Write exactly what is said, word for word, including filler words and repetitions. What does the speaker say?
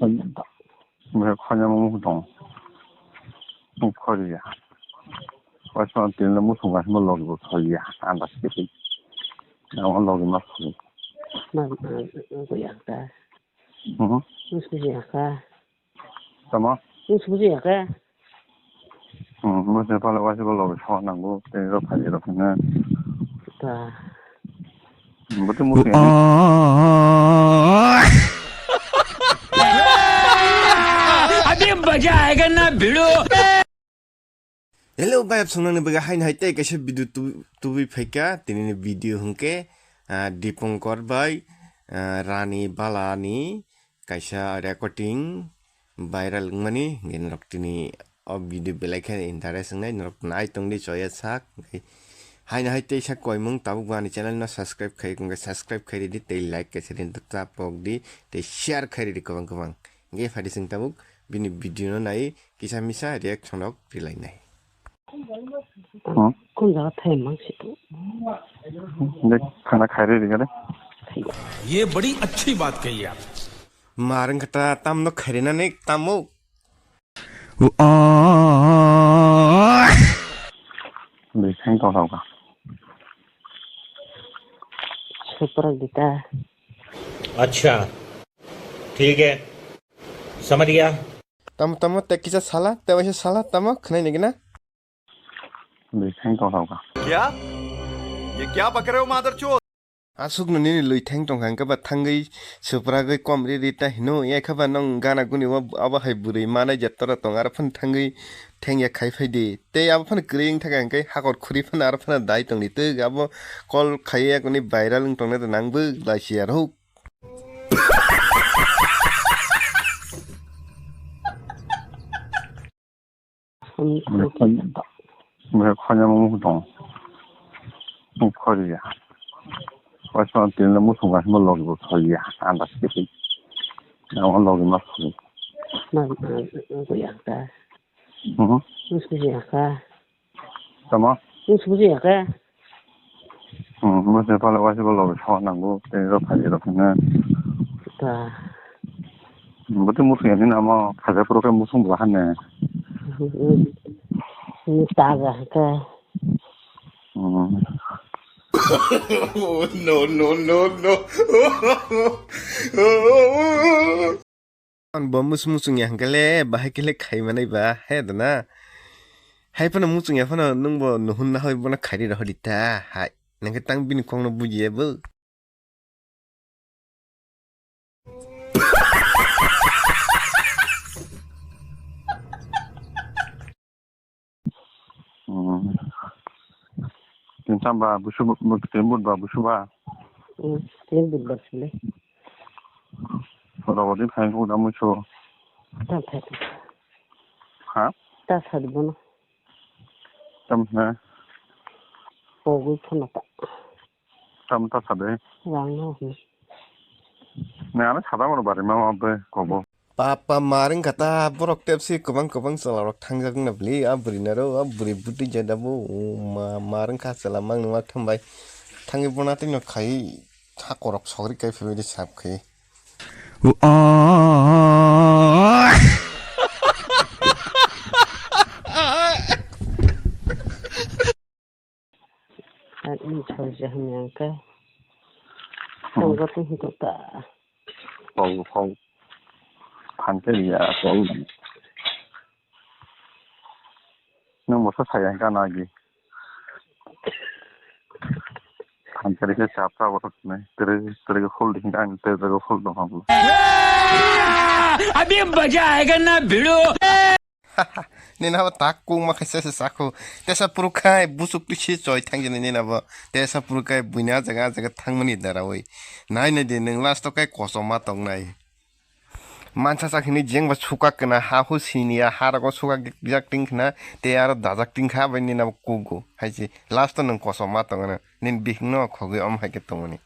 Bwkha khanya mung tong. Mung khori ya. Waisa tini le muthung ga himo logi bo khori ya. Anda siki. Ang logi ma khori. Ma, ma, ma, ya ka. Mhm. Musu ya ka. Tama? Musu ya ka. Hmm, musu pala waisa bo logi so nangu. Tini ro phai ro na. Ta. Bote musu ya. अभी मजा आएगा ना भिड़ो। Hello, bayap sungnani bagwi haino hai tei kaisa video tu-, tubui phaikha. Tinini video hwnkhe, ah, Dipankar bai, ah, Rani Balani kaisa recording viral wngmani, norok tini o video belai khe interest wngnai, norok nai tongdi choya sak. Haino hai teisa koimung tabuk bo ani channel no subscribe khai, wngkha subscribe khai ridi tei like kaisa rin chapok di tei share khai ridi kwbang kwbang. Hwnkhe phaidi chwng tabuk bini video no nai kisa misa reaction rok rilainai. Hmm? Kun jaga thai mang si tu. Dek khana khai ridi gare. ये बड़ी अच्छी बात कही आप। Mar wngkha ta tamno khairina ni tamo. Bwswng tongthok kha. Supra dita. अच्छा, ठीक है, समझ गया। Tamo, tamo, tei kisa sala, tei waisa sala, tamo, khwnai nigina. Bwswng tongthok kha. क्या? ये क्या बक रहे हो मादरचोद? Aswkno nini lwi theng tongkha, hwnkhe ba thangwi swprak wi kom ri ri ta hino, ya khe ba nwng gana guni o abo hai bwrwi manai je tora tong, aro phano thangwi theng ya khai phai di. Tei abo phano kwrwi wng thaka hwnkhe hakor khuri phano aro phano dai tong di, tei abo call khai ya kuni viral wng tongnai ta nang bw lai si ya rw. Bwkha khanya mung tong. Mung khori ya. Waisa tini le muthung ga himo logi bo khori ya. Anda siki. Ang logi ma khori. Ma, ma, ma, ya ka. Mhm. Musu ya ka. Tama? Musu ya ka. Hmm, bo se pala waisa bo logi so nangu, tei ro phai ro phai na. Ta. Bo te musu ya ni namo, phaja puro khe musung bo hane. Hmm, hmm. Ni ta ga ka. Hmm. No, no, no, no. Bo musu musu ya hwnkhe le, bahai khe le khai manai ba, he da na. Hai phano muchung ya phano nwng bo nuhun na hoi bono khairi rohori ta hai. Nang khe tang bini kok no buji ya bo. Hmm. Tin sam ba busu, tin but ba busu ba. Hmm, tin but ba sile. Rogo din khai ko da musu. Ta thai. Ha? Ta thai bono. Tam na. Pogwi phano ta. Tam ta sade. Rang no hi. Na, ana sada mano bari ma ma be kobo. Papa maring kata borok tepsi kwbang kwbang chwla rok thangjak na bli, a bwrwi na ro, a bwrwi bwtwi jada bo, o ma, maring kha chwla mang nung thang bai. Thangwi bona tino khai, ha korok sogri kai philwi de sap khai. Ani chhawsa hwnwi ang khe. Hmm. Tonggo tong hinto ta. Kol, kol. Phan khe ya, kol. Nwng bo sa saya hwnkha na agi. Phan khe rikhe chap chap bo thok nai. Tere, tere khe khol di hwnkha ang, tere, tere khe khol dong hang. अभी मजा आएगा ना भिड़ो। Nini abo tak kung ma khaisa se sakho. Tesa puru khai busuk twi se choi thang jani nini abo. Tesa puru khai buina jaga jaga thangmani darawi. Nai nai de nwng last o khai kosom ma tong nai. Mansa sak hini jeng ba suka kena ha hu sini ya ha rogo suka jak ting khna te aro dajak ting kha bai nini abo kugo. Hai se last o nwng kosom ma tong nini bihik no khogwi om hai khe tongmani.